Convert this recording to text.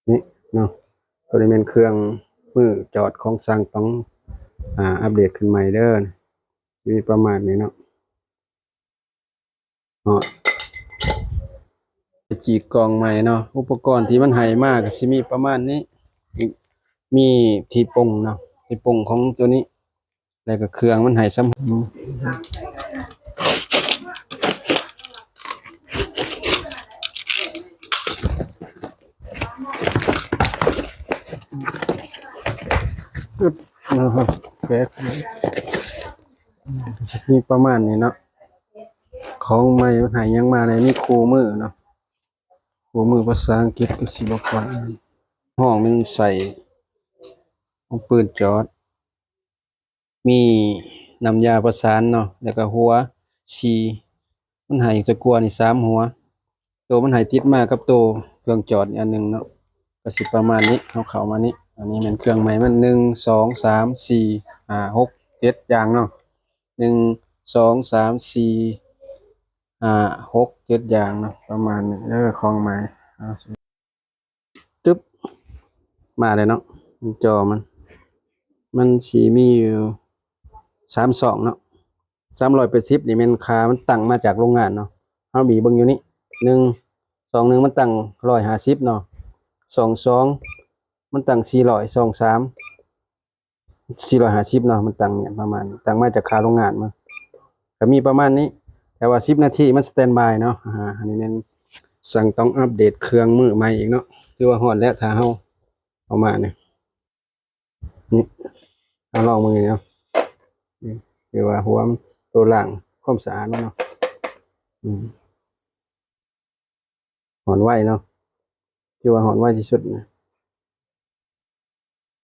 ນີ້ເນາະ ໂຕນີ້ແມ່ນເຄື່ອງມືຈອດຂອງຊ່າງຕ້ອງ ອາ ອັບເດດຂຶ້ນໃໝ່ເດີ ຊິມີປະມານນີ້ເນາະ. ເນາະ ໄປຈີກກ່ອງໃໝ່ເນາະ. ອຸປະກອນທີ່ມັນໃຫ້ມາກໍຊິມີປະມານນີ້ ມີທີ່ປົງເນາະ ທີ່ປົງຂອງໂຕນີ້ ແລ້ວກໍເຄື່ອງມັນໃຫ້ສ່ຳ ອືມ ອຶບ ເນາະ ແກະ ມີປະມານນີ້ເນາະ ຂອງໃໝ່ໃຫ້ຫຍັງມາແດ່ ມີຄູ່ມືເນາະ ຄູ່ມືພາສາອັງກິດກໍຊິບໍ່ຄ່ອຍ ຫ້ອງໜຶ່ງໃສ່ຂອງປືນຈອດ ມີນ້ຳຢາປະສານເນາະ ແລ້ວກໍຫົວສີ່ ມັນໃຫ້ສະກົວນີ້ສາມຫົວ ໂຕມັນໃຫ້ຕິດມາກັບໂຕເຄື່ອງຈອດນີ້ອັນໜຶ່ງເນາະ ກໍຊິປະມານນີ້ ເຮົາເຂົ້າມານີ້ ອັນນີ້ແມ່ນເຄື່ອງໃໝ່ມັນ ໜຶ່ງ ສອງ ສາມ ສີ່ ຫ້າ ຫົກ ເຈັດ ຢ່າງເນາະ ໜຶ່ງ ສອງ ສາມ ສີ່ ຫ້າ ຫົກ ເຈັດ ຢ່າງເນາະ ປະມານນີ້ເດີ ຂອງໃໝ່ ອາ ຕຶບ ມາແລ້ວເນາະ ຈົອມັນ ມັນຊິມີຢູ່ສາມຊ່ອງເນາະ ສາມຮ້ອຍແປດສິບນີ້ແມ່ນຄ່າມັນຕັ້ງມາຈາກໂລງງານເນາະ ເຮົາບີບເບິ່ງຢູ່ນີ້ ໜຶ່ງ ຊ່ອງໜຶ່ງມັນຕັ້ງຮ້ອຍຫ້າສິບເນາະ ຊ່ອງສອງມັນຕັ້ງສີ່ຮ້ອຍ ຊ່ອງສາມສີ່ຮ້ອຍຫ້າສິບເນາະ ມັນຕັ້ງນີ້ປະມານນີ້ ຕັ້ງມາຈາກຄ່າໂລງງານມັນ ກໍມີປະມານນີ້ ແຕ່ວ່າສິບນາທີມັນສະແຕນບາຍເນາະ ອາ ອັນນີ້ແມ່ນຊ່າງຕ້ອງອັບເດດເຄື່ອງມື້ໃໝ່ອີກເນາະ ຄືວ່າຮ້ອນແລ້ວ ຖ້າເຮົາເອົາມານີ້ ນີ້ ເອົາລອງເບິ່ງນີ້ເນາະ ນີ້ ຄືວ່າຫົວໂຕລ້າງຄວາມສະອາດມັນເນາະ ອືມ ຮ້ອນໄວເນາະ ຖືວ່າຮ້ອນໄວທີ່ສຸດນະ